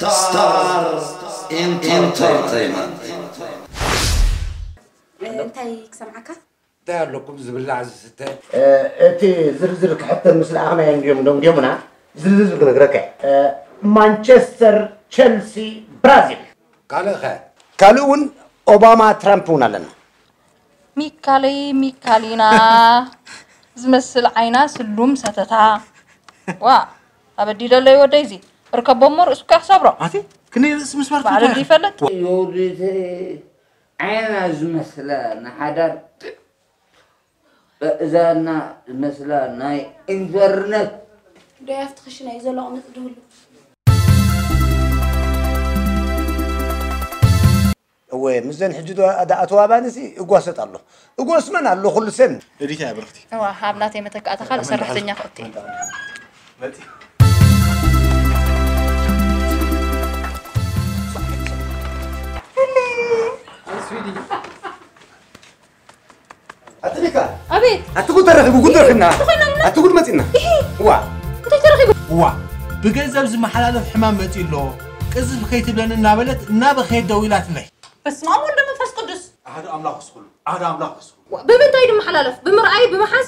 ስታር ኢንተርቴይንመንት። እንታይ ክሰምዓካ? እንታይ ኣለኩም ዝብላዕ ዝስተ? እቲ ዝርዝር ክሕተት ምስ ለኣኽናዮ እንዲዮም ደንጊዮምና። ዝርዝር ክነግረካ እየ። ማንቸስተር፣ ቸልሲ፣ ብራዚል። ካልእ ኸ? ካልእ እውን ኦባማ፣ ትራምፕ እውን ኣለና። ሚካለይ ሚካሊና ዝመስል ዓይና ስሉም ሰተታ። ዋ ኣበዲደለይ ወደይ እዚ እርከቦ እሞ ርእሱ ከያ ክሰብሮ። ኣቲ ክንደይ ርእሲ ምስባር ባዕሉ ትውዳእ? ድዩ ይፈልጥ? የወዲተ ዓይና ዝመስላ ንሓዳር እዛና ዝመስላ ናይ ኢንተርነት ዶ ኣብቲ ክሽነ እዩ ዘሎ ቅመጥ ድህሉ እወ ምስዘን ሕጂ ዶ- ዳ- ኣተዋባንሲ እጓሰጥ ኣሎ። እጎስመን ኣሎ ኩሉ ሰን። እዲታ እያ ብርኽቲ። እዋ ኣብ ናተይ መተካእታ ካልእ ሰራሕተኛ ክእቲ። ኣትሪካ ኣቤት ኣቲ ጉድ ተረኺቡ ጉድ ረኺብና። ኣቲ ጉድ መፂና። ዋ እንታይ ተረኺቡ? እዋ ብገንዘብ ዝመሓላለፍ ሕማም መፂኡ ኣሎ። ቅዝፍ ከይትብለኒ እናበለት እናበኸየት ደው ኢላትለይ። በስመ ኣብ ወወልድ ወመንፈስ ቅዱስ። ኣህዶ ኣምላኽ ወስኹሉ ኣህዶ ኣምላኽ ወስኹሉ። ብምንታይ ድመሓላለፍ? ብምርኣይ ብምሓዝ?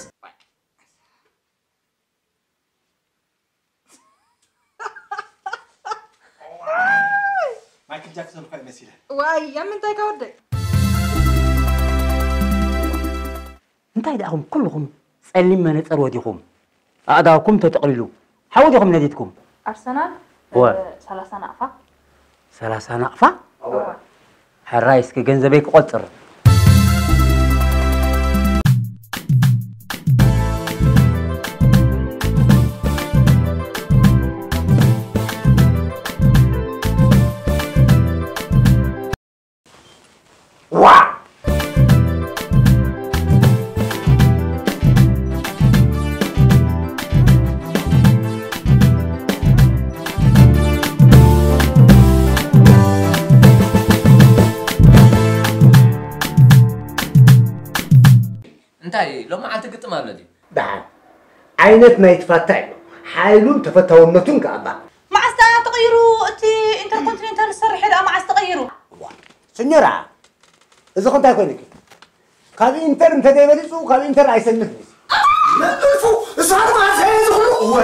ማይክል ጃክሰን እኳ ይመሲለ። ዋይ ኣብ ምንታይ ከወደይ? እንታይ ደኣኹም ኩልኹም ጸሊም መነጸር ወዲኹም ኣእዳውኩም ተጠቕሊሉ ሓዊ ዲኹም ነዲድኩም? ኣርሰናል ወ- ሰላሳ ናቕፋ ሰላሳ ናቕፋ? ሕራይ እስኪ ገንዘበይ ክቆጽር። ዋ እንታይ ሎማዓንቲ ግጥም ኣሎ ድዩ? ደሓን ዓይነት ናይ ትፋታ ኣሎ ሓይሉን ተፈታውነቱን ከኣባ መዓስ ደኣ ተቐይሩ እቲ ኢንተርኮንቲኔንታል ዝሰርሐ ደኣ መዓስ ተቐይሩ? ሰኞራ እዚ ኸንታይ ኮይኑኪ ካብ ኢንተር እንተደይበሊፁ ካብ ኢንተር ኣይሰንፍ መእልፉ እሳት ማሰ ዝኽሉ እወ